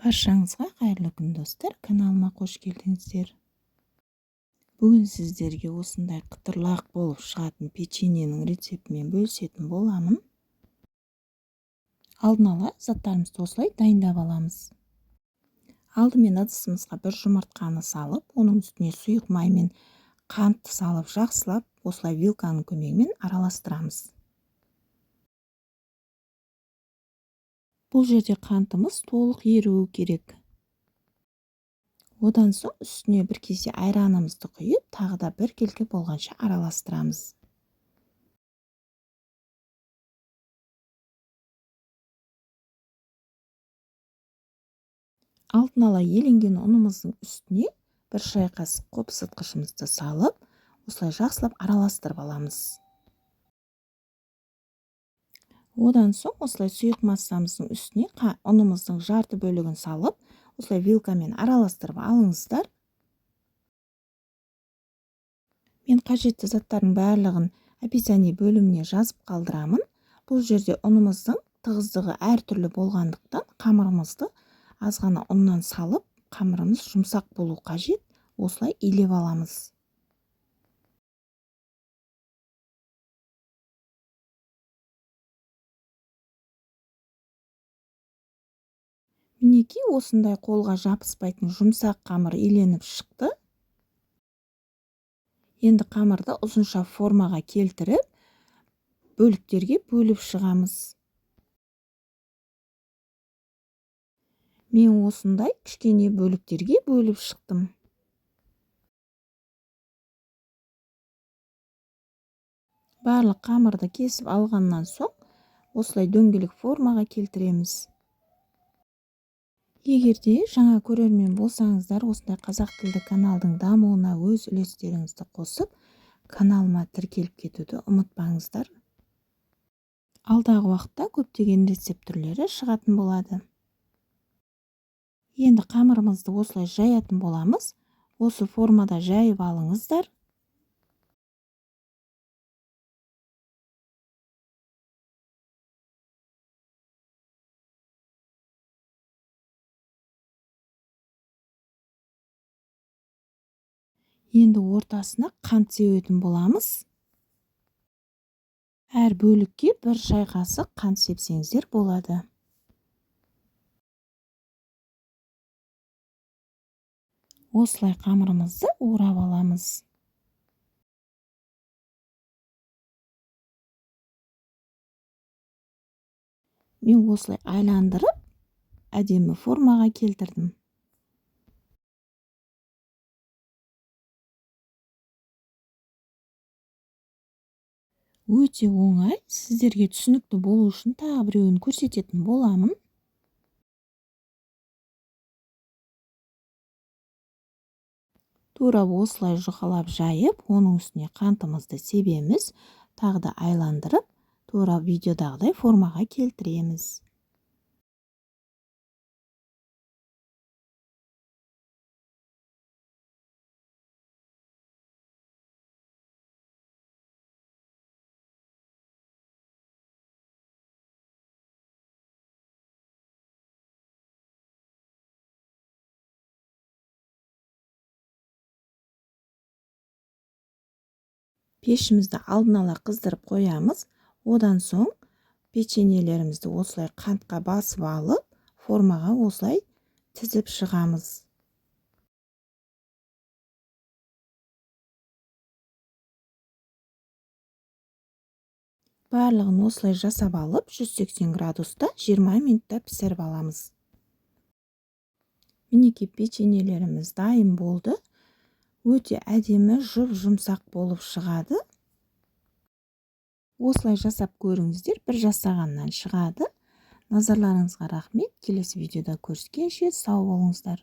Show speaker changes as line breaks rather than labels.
Баршаңызға қайырлы күн, достар! Каналыма қош келдіңіздер. Бүгін сіздерге осындай қытырлақ болып шығатын печеньенің рецептімен бөлісетін боламын. Алдын ала заттарымызды осылай дайындап аламыз. Алдымен ыдысымызға бір жұмыртқаны салып, оның үстіне сұйық май мен қантты салып, жақсылап осылай вилканың көмегімен араластырамыз. Бұл жерде қантымыз толық еруі керек. Одан соң үстіне бір кесе айранымызды құйып, тағы да біркелкі болғанша араластырамыз. Алдын ала еленген ұнымыздың үстіне бір шай қасық қопсытқышымызды салып, осылай жақсылап араластырып аламыз. Одан соң осылай сұйық массамыздың үстіне ұнымыздың жарты бөлігін салып, осылай вилкамен араластырып алыңыздар. Мен қажетті заттардың барлығын описание бөліміне жазып қалдырамын. Бұл жерде ұнымыздың тығыздығы әртүрлі болғандықтан қамырымызды аз ғана ұннан салып, қамырымыз жұмсақ болу қажет, осылай илеп аламыз. Мінекей осындай қолға жабыспайтын жұмсақ қамыр иленіп шықты. Енді қамырды ұзынша формаға келтіріп, бөліктерге бөліп шығамыз. Мен осындай кішкене бөліктерге бөліп шықтым. Барлық қамырды кесіп алғаннан соң осылай дөңгелек формаға келтіреміз. Егер де жаңа көрермен болсаңыздар, осындай қазақ тілді каналдың дамуына өз үлестеріңізді қосып, каналыма тіркеліп кетуді ұмытпаңыздар. Алдағы уақытта көптеген рецепт түрлері шығатын болады. Енді қамырымызды осылай жаятын боламыз. Осы формада жайып алыңыздар. Енді ортасына қант себетін боламыз. Әр бөлікке бір шай қасық қант сепсеңіздер болады. Осылай қамырымызды орап аламыз. Мен осылай айландырып, әдемі формаға келтірдім. Өте оңай, сіздерге түсінікті болу үшін тағы біреуін көрсететін боламын. Тура осылай жұқалап жайып, оның үстіне қантымызды себеміз, тағы да айландырып, тура видеодағыдай формаға келтіреміз. Пешімізді алдын ала қыздырып қоямыз. Одан соң печеньелерімізді осылай қантқа басып алып, формаға осылай тізіп шығамыз. Барлығын осылай жасап алып, 180 градуста 20 минутта пісіріп аламыз. Мінекей печеньелеріміз дайын болды. Өте әдемі, жұп-жұмсақ болып шығады. Осылай жасап көріңіздер, бір жасағаннан шығады. Назарларыңызға рахмет. Келесі видеода көріскенше сау болыңыздар.